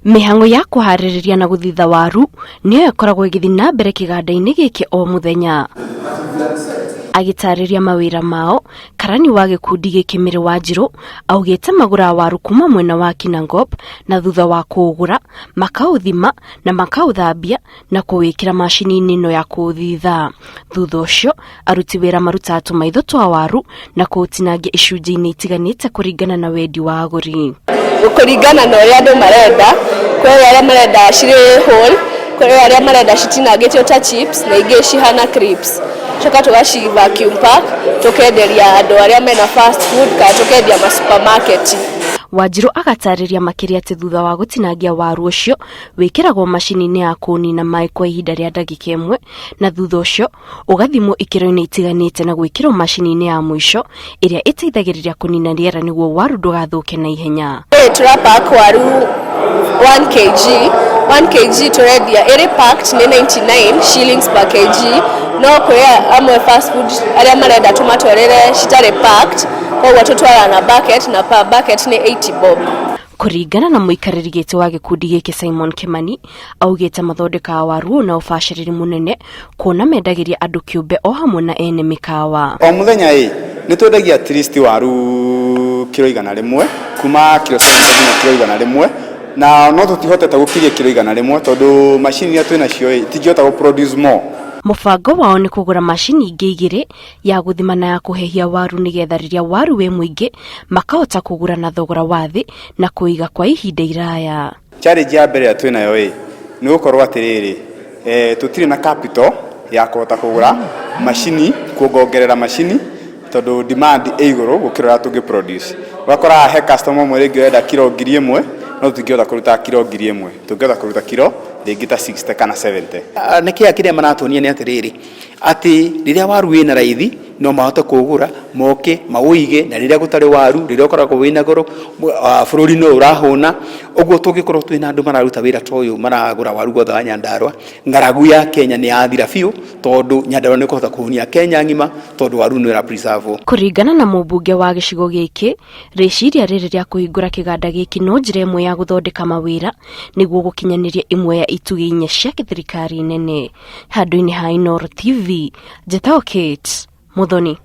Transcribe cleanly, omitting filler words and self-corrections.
Mĩhang'o ya kũharĩrĩria na gũthitha waru nĩyo ĩkoragwo ĩgĩthiĩ na mbere kĩganda-inĩ gĩkĩ o mũthenya. Agĩtarĩria mawĩra mao, karani wa gĩkundi gĩkĩ Mary Wanjirũ augĩte magũraga waru kuma mwena wa Kinangop na thutha wa kũũgũra makaũthima na makaũthambia na kũwĩkĩra macini-inĩ ĩno ya kũũthitha. Thutha ũcio aruti wĩra marutaga tũmaitho twa waru na kũũtinangia icunjĩ-inĩ itiganĩte kũringana na wendi wa agũri. Kũringana na ũrĩa andũ marenda, kwĩ arĩa marenda cirĩ whole, kwĩ arĩa marenda citinangĩtio ta chips na ingĩ cihana crisps. Coka tũgaci vacuum pack tũkenderia andũ arĩa mena fast food kana tũkendia ma supermarket. Wanjirũ agatarĩria makĩria atĩ thutha wa gũtinangia waru ũcio wĩkĩragwo macini-inĩ ya kũũnina maĩ kwa ihinda rĩa ndagĩka ĩmwe na thutha ũcio ũgathimwo ikĩro-inĩ itiganĩte na gwĩkĩrwo macini-inĩ ya mũico ĩrĩa ĩteithagĩrĩria kũnina rĩera nĩguo waru ndũgathũke na ihenya. Tũra pack waru 1 kg, 1 kg tũrendia ĩrĩ packed nĩ 99 shillings per kg, no kwĩ amwe fast food arĩa marenda tũmatwarĩre citarĩ packed, koguo tũtwaraga na bucket na per bucket nĩ 80 bob. Kũringana na mũikarĩri gĩtĩ wa gĩkundi gĩkĩ Simon Kimani, augĩte mathondekaga waru ũyũ na ũbacĩrĩri mũnene kuona mendagĩria andũ kĩũmbe o hamwe na ene mĩkawa. O mũthenya ĩ nĩ twendagia at least waru kiro 100, kuma kiro 70 nginya kiro 100, na no tũtihotete gũkiria kiro 100 tondũ macini iria twĩ nacio ĩ itingĩhota gũ produce more. Mũbango wao nĩ kũgũra macini ingĩ igĩrĩ ya gũthima na ya kũhehia waru nĩgetha rĩrĩa waru wĩ mũingĩ makahota kũgũra na thogora wa thĩ na kũiga kwa ihinda iraya. Challenge ya mbere ĩrĩa twĩ nayo ĩ nĩ gũkorwo atĩrĩrĩ, tũtirĩ na capital ya kũhota kũgũra macini, kuongongerera macini tondũ demand ĩ igũrũ gũkĩra ũrĩa tũngĩ produce. Ũgakora he customer ũmwe rĩngĩ ũrenda kiro 1000, no tũtingĩhota kũruta kiro 1000, tũngĩhota kũruta kiro rĩngĩ ta 60 kana 70. Nĩ kĩa kĩrĩa maratuonia nĩ atĩrĩrĩ, atĩ rĩrĩa waru wĩna raithi no mahote kũũgũra moke maũige, na rĩrĩa gũtarĩ waru, rĩrĩa ũkoragwo wĩna goro, bũrũri no ũrahũna. Ũguo tũngĩkorwo twĩna andũ mararuta wĩra ta ũyũ, maragũra waru guothe wa Nyandarua, ng'aragu ya Kenya nĩ yathira biũ, tondũ Nyandarua nĩ ĩkũhota kũhũnia Kenya ng'ima, tondũ waru nĩ ĩra preserve. Kũringana na mũmbunge wa gĩcigo gĩkĩ, rĩciria rĩrĩ rĩa kũhingũra kĩganda gĩkĩ no njĩra ĩmwe ya gũthondeka mawĩra nĩguo gũkinyanĩria ĩmwe ya itugĩ inya cia gĩthirikari nene. Handũ-inĩ ha Inooro TV, njĩtagwo Kate Muthoni.